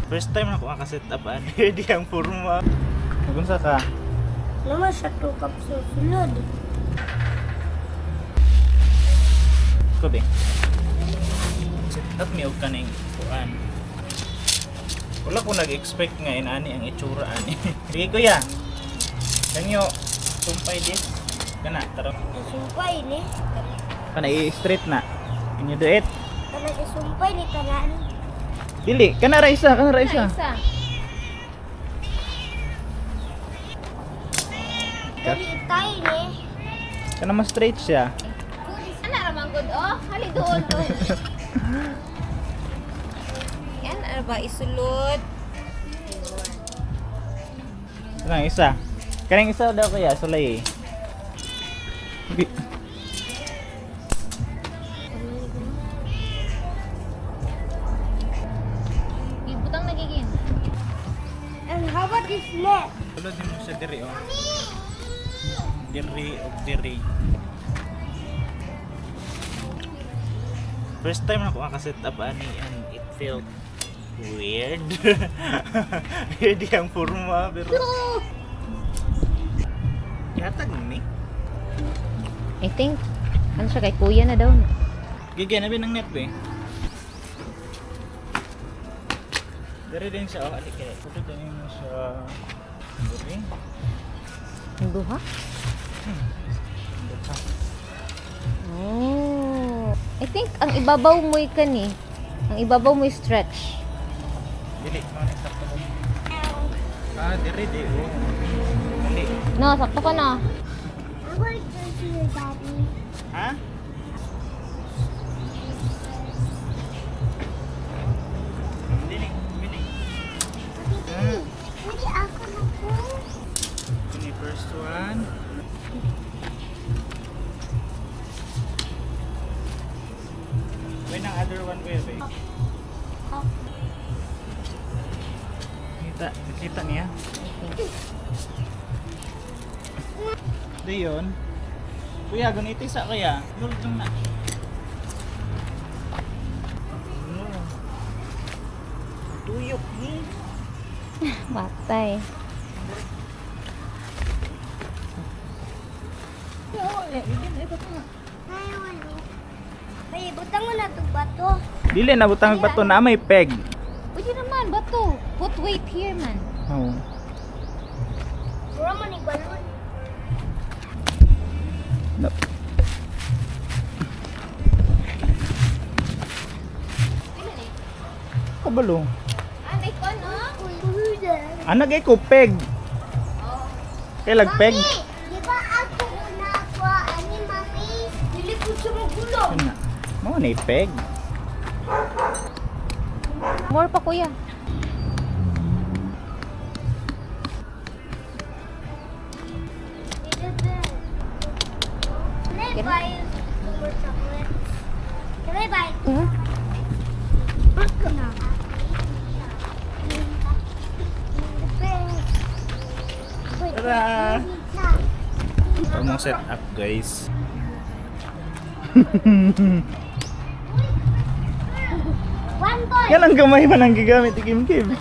First time na ko maka-set up ani di ang forma. Nagunsa ka? Naman sa two cups sa sulod. Ko be. Set up mi og kaning kuan. Wala ko nag-expect nga inani ang itsura ani. Sige, kuya. Can you sumpay this? Kana, tara. Isumpay ni. Kana i-straight na. Can you do it? Kana isumpay ni tanan. Dili, kana ra isa, kana ra isa. Isa. Dali tayo ni. Kana mas straight siya. Ana ra man gud oh. Hali doon doon. Yan ano ba isulod? Kanang isa. Kanang isa daw kuya, sulay eh. Ibutang nagigin. And how about this net? Sulod nimo siya diri oh. Diri og diri. First time na ko maka-set up ani and it felt weird. Weird ang forma pero Yatag ni. I think ano siya kay kuya na daw. Gigyan na ng net be. Diri din siya oh, ali kay. Sulod din mo siya. Diri. Ang duha? Duha. Oh. I think ang ibabaw mo'y kani. Ang ibabaw mo'y stretch. Dili, mga sakto ko. Ah, diri di oh. Dili. No, sakto ka na. I'm going to see your daddy. Ha? Dili, dili. Dili. Hindi ako na po. Ini first one. When ang other one kuya, babe? Kita, kita niya. I think. Di yun. Kuya, ganito isa kaya. Gold lang na. Ano? Tuyok ni. Matay. Ay, walo. Ay, butang mo na itong bato. Dili na butang bato na may peg. Pwede naman, bato. Put weight here man. Oo. Mura man ni balon. No. Kabalo. Ah, may kon, oh. Anak ay ko peg. Kay lag peg. Mami, di ba ako una ako, ani mami? Dili ko siya magulo. Ano na? Mao na peg. More pa, kuya. Can I buy two more chocolates? Can I buy Hmm? No. Tara! Tamang set up, guys. One ball. Yan ang gamay man ang gigamit ni Kim Kim.